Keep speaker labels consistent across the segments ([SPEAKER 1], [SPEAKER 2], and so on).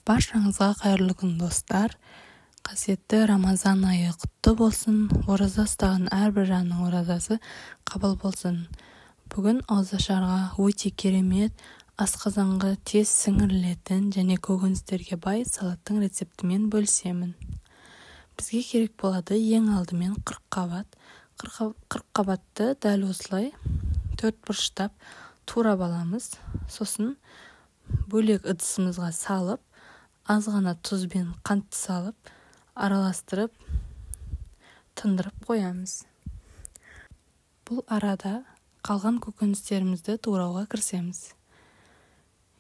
[SPEAKER 1] Баршаңызға қайырлы күн, достар. Қасиетті Рамазан айы құтты болсын. Ораза ұстаған әрбір жанның оразасы қабыл болсын. Бүгін ауызашарға өте керемет, асқазанға тез сіңірілетін және көкөністерге бай салаттың рецептімен бөлісемін. Бізге керек болады ең алдымен қырыққабат. Қырыққабатты дәл осылай төрт бұрыштап турап аламыз. Сосын бөлек ыдысымызға салып, аз ғана тұз бен қантты салып, араластырып, тындырып қоямыз. Бұл арада қалған көкөністерімізді турауға кірісеміз.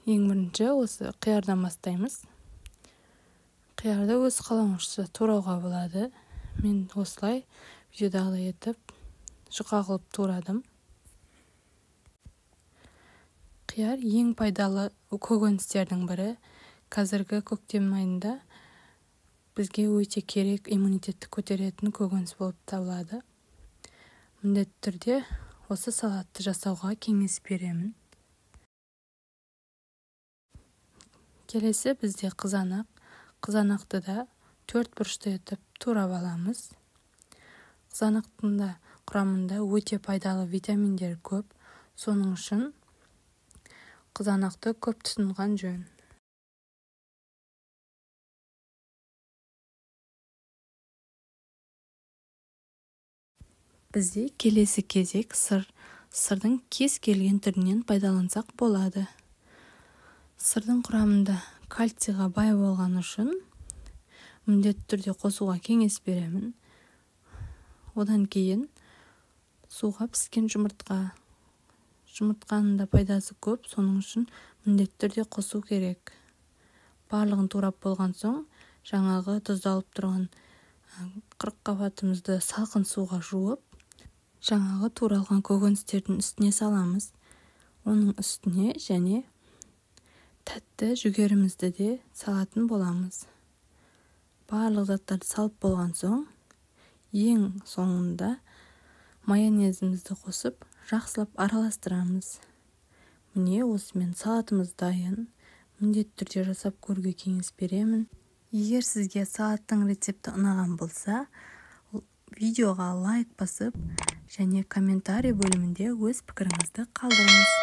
[SPEAKER 1] Ең бірінші осы қиярдан бастаймыз. Қиярды өз қалауыңызша турауға болады. Мен осылай видеодағыдай етіп жұқа қылып турадым. Қияр ең пайдалы көкөністердің бірі. Қазіргі көктем айында бізге өте керек, иммунитетті көтеретін көкөніс болып табылады. Міндетті түрде осы салатты жасауға кеңес беремін. Келесі бізде қызанақ. Қызанақты да төрт бұрышты етіп турап аламыз. Қызанақтың да құрамында өте пайдалы витаминдер көп. Соның үшін қызанақты көп тұтынған жөн. Бізде келесі кезек сыр. Сырдың кез келген түрінен пайдалансақ болады. Сырдың құрамында кальцийға бай болған үшін міндетті түрде қосуға кеңес беремін. Одан кейін суға піскен жұмыртқа. Жұмыртқаның да пайдасы көп, соның үшін міндетті түрде қосу керек. Барлығын турап болған соң, жаңағы тұздалып тұрған қырыққабатымызды салқын суға жуып, жаңағы туралған көкөністердің үстіне саламыз. Оның үстіне және тәтті жүгерімізді де салатын боламыз. Барлық заттарды салып болған соң, ең соңында майонезімізді қосып, жақсылап араластырамыз. Міне, осымен салатымыз дайын. Міндетті түрде жасап көруге кеңес беремін. Егер сізге салаттың рецепті ұнаған болса, видеоға лайк басып және комментарий бөлімінде өз пікіріңізді қалдырыңыз.